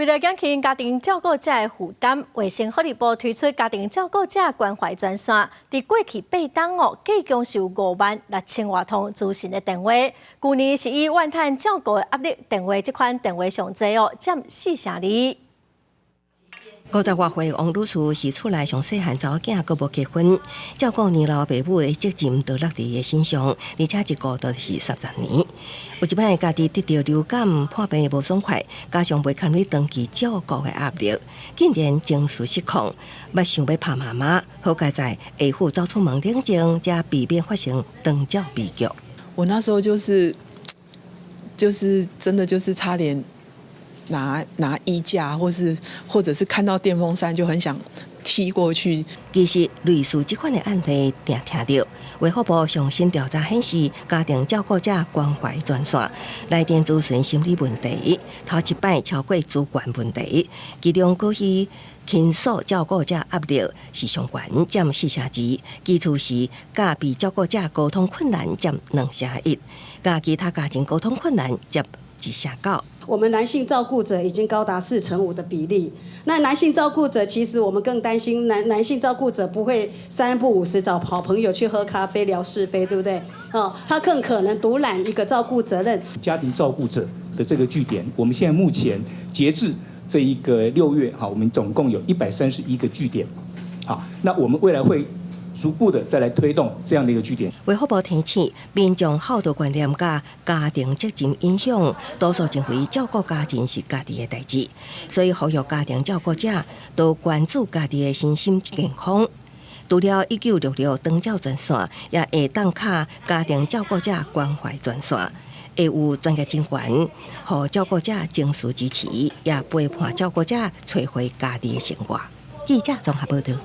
為了減輕家庭照顧者的負擔，衛生福利部推出家庭照顧者關懷專線。佇過去8冬哦，計共收5萬6千外通諮詢的電話。舊年是以怨嘆照顧的壓力電話這款電話上濟哦，佔4成2。50外歲王女士是厝內上細漢查某囝，閣無結婚，照顧年老爸母的責任都落佇伊的身上，而且一顧就是30年。有一擺家己得著流感破病無爽快，加上袂堪忍長期照顧的壓力，竟然情緒失控，捌想欲拍媽媽。好佳哉下晝走出門冷靜，才避免發生長照悲劇。我那時候就是真的就是差點拿衣架，或者是看到電風扇就很想踢過去。其實類似這款的案例定聽著，衛福部上新調查顯示，家庭照顧者關懷專線來電諮詢心理問題，頭一擺超過主管問題，其中過去傾訴照顧者壓力是上懸，佔4成2，其次是佮被照顧者溝通困難佔2成1，佮其他家庭溝通困難佔1成9。我們男性照顧者已經高達4成5的比例。那男性照顧者其實我們更擔心男性照顧者不會三不五時找好朋友去喝咖啡聊是非，對不對？哦，他更可能獨攬一個照顧責任。家庭照顧者的這個據點，我們現在目前截至這一個6月，哈，我們總共有131個據點。好，那我們未來會逐步的再來推動這樣的一個據點。衛福部提醒民眾孝道觀念佮家庭責任影響，多數認為照顧家人是家己的代誌，所以呼籲家庭照顧者多關注家己的身心健康。除了1966長照專線，也會當敲家庭照顧者關懷專線，會有專業人員，予照顧者情緒支持，也陪伴照顧者揣回家己的生活。記者綜合報道。